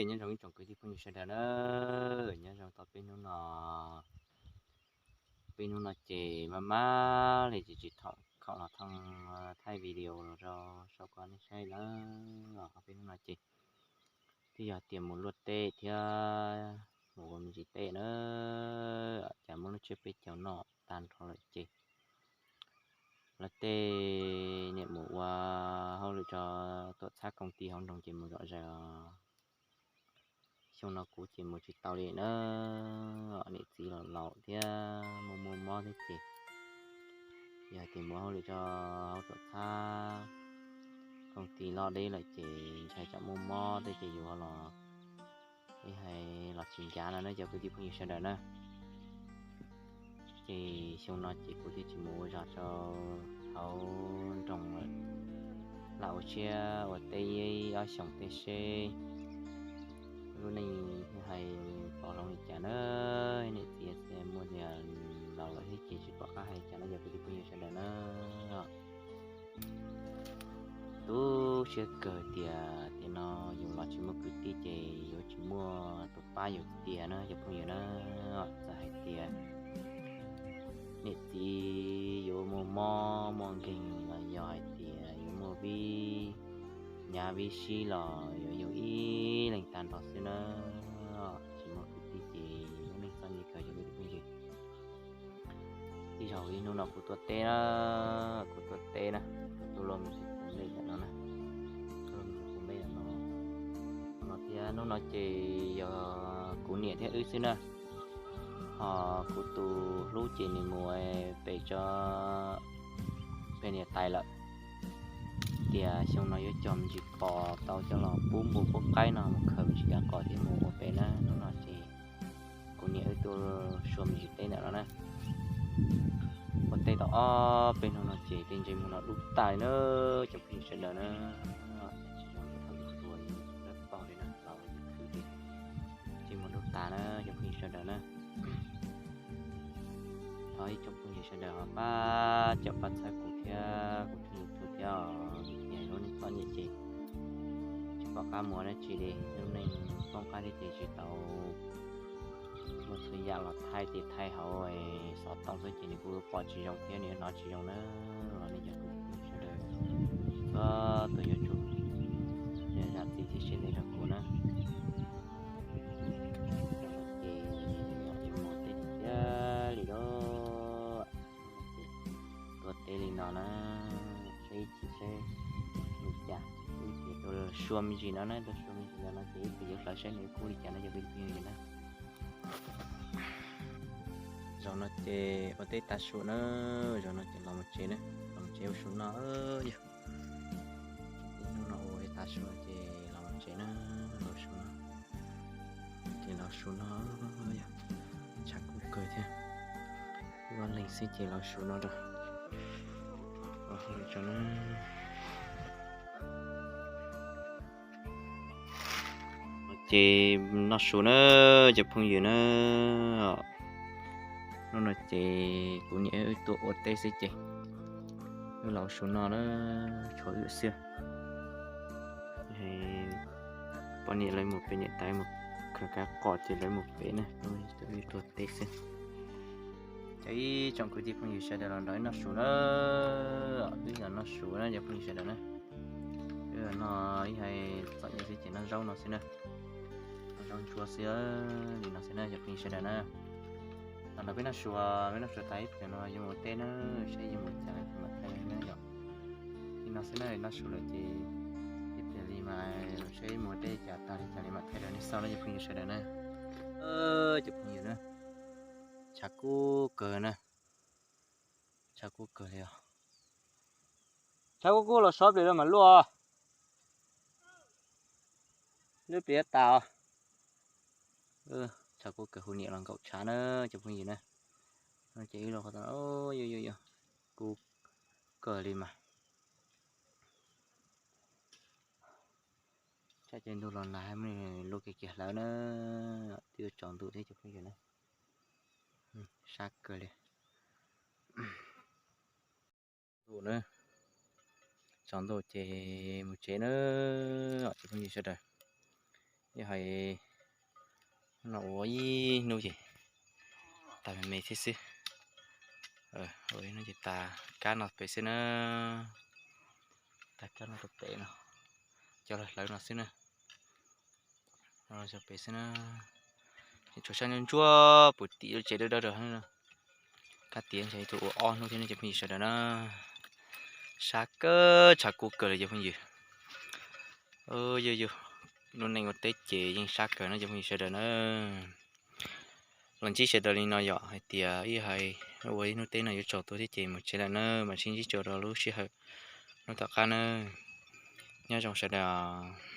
Nyob zoo ib tsoom kwv tij phooj ywg sawv daws na, nyob zoo tau peb hnub no. Peb hnub no ces maj maj li ces tsis khoom los thooj thaij video los rau saum ko nej saib lawm. Peb hnub no ces twb yog tias mus luaj teb thiab mus ua me ntsis teb na, cas muab lub tsiab peb caug noj tag nrho lawm ces lawv tej niam mus ua hauj lwm tso, tuam txhab koom ti hauv nroog ces mus zom zaws os. Xyoo no kuv ces mus tsis tau li na, niam txiv los laus thiab muaj muaj mob thiab ces yog hais tias mus hauj lwm tso hauv tuam txhab koom ti loj deb lawm ces ntshai tsam muaj mob thiab ces yuav los ib hais los tsis ncav no na cov kwv tij phooj ywg sawv daws na. Ces xyoo no ces kuv thiaj tsis mus ua zog rau hauv nroog lawm, lam ua siab ua teb ib ob xyoos tej seb lub neej hais pom hloov li cas na. Niam txiv muaj li laus lawm thiab ces tsis pom qab hais cas no cov kwv tij phooj ywg sawv daws na. Tu siab kawg tias tiam no yus los tsis muaj kwv tij ces yuav tsis muaj tus pab yus tiag na cov phooj ywg na. Txawm hais tias niam txiv yuav muaj mob muaj nkeeg los yog hais tias yuav muaj vib nyav vib sib los yuav yus ib leeg tag nrho xwb na. Tsis muaj kwv tij ces lub neej txom nyem kawg cov kwv tij phooj ywg. Ib zaug ib hnub no kuv tuaj teb na, kuv tuaj teb na, kuv tuaj luaj me ntsis puv nplej ntawm no na, tuaj luaj me ntsis puv nplej ntawm no. Hnub no thiab hnub no ces yog kuv niam thiab wb xwb na, ho kuv tus hlub ces nws mus pem tso pem niam tais lawm. Tias xyoo no yuav cog me ntsis pos tau coj los pub npua pub qaib no mus khaws me ntsis cov qos thiab mus ua pem na. Hnub no ces kuv niam wb tuaj sua me ntsis teb ntawm no na. Ua teb tau ob peb hnub no ces tej ntses muag no dub tas li na, cov phooj ywg sawv daws na. Tsis zoo li thaum yus hluas yus lawv paug li na, laus lawm yus khwv ces ntses muag dub tas na cov phooj ywg sawv daws na. Thov ib tsoom phooj ywg sawv daws ho pab caum pab txhawb kuv thiab kuv tshooj YouTube thiab os, vim tias lub neej txom nyem ces tsis pom qab mus ua dab tsi li, lub neej poob qab thiab ces tsis tau muaj txhua yam los thaij ces thaij hauv xov tooj xwb ces nws kuj pom tsis zoo thiab nws hnov tsis zoo na. Los nej cov phooj ywg sawv daws txhua tus yuav tsum zam txim thiab siab ntev rau kuv na. Ces yuav mus teb tiag tiag li lauj. Tuaj teb li no na, saib ib chim saib li cas, ib chim tuaj sua me ntsis no na, tuaj sua me ntsis no no ces ib chim yuav hlawv saib nws kub li cas no cov phooj ywg na. Zaum no ces ua teb tav su na, zaum no ces los mus tsev na, los mus tsev ua su noj yog. Ib hnub no ua tav su ces los mus tsev na, los su noj. Ces los su noj yog, tshav kub kawg thiab. Ib ob leeg xwb ces los su noj rau, los su tso na. Ces noj su na cov phooj ywg na. Hnub no ces kuv niam wb tuaj ua teb xwb ces wb los su noj na, tshuav wb xwb. Poj niam lawv mus pem, niam tais mus khaws kav qos ces lawv mus pem na, wb tuaj teb xwb. Cov ib tsoom kwv tij phooj ywg sawv daws los nrog wb noj su na, wb los noj su na cov phooj ywg sawv daws na. Wb noj ib hais txom nyem xwb ces noj zaub no xwb na, noj zaub ntsuab xwb li no xwb na cov phooj ywg sawv daws na. Los nrog peb noj su, peb noj su tas ib pliag no yuav mus teb na, saib yuav mus cas mam thaij na yom. Li no xwb na, noj su lawm ces ib pliag li mas saib mus teb cas tag li cas li mam thaij rau nej xauj na cov phooj ywg sawv daws na. Cov phooj ywg na, tshav kub kawg na, tshav kub kawg li os. Tshav kub kub los sov pliag los mam luaj, lub pliag tas os. Tshav kub kawg, hu niam los nkaum tshav na cov phooj ywg na. Ces wb los qhov, kub kawg li mas. Tsam ces ntug los nag muaj lub kiag kiag hlawv na, twb yuav tsaus ntuj thiab cov phooj ywg na. Sab kawg li. Ntuj na, tsaus ntuj ces mus tsev na, cov phooj ywg sawv daws. Ib hais no ua ib hnub ces tas me me thiab xwb. Ua ib hnub ces tas kab no pem xwb na. Tas kab no rau pem no, cov hlawv no xwb na. Rau pem xwb na. Ces tshuav sab ntsuab ntsuab puv tim lub tsev dawb dawb rau na. Kab tiav ntshe ib tug ua ob hnub thiab ne cov phooj ywg sawv daws na. Sab kawg tshav kub kawg li cov phooj ywg. Yog yog, lub neej ua teb ces yeej sab kawg no cov phooj ywg sawv daws na. Los ntsib sawv daws li no yom, hais tias ib hais ua ib hnub teb no yuav tsaus tuaj thiab ces mus tsev lawm na, mam sib ntsib tso rau lub sij hawm hnub tom qab na. Nyob zoo sawv daws.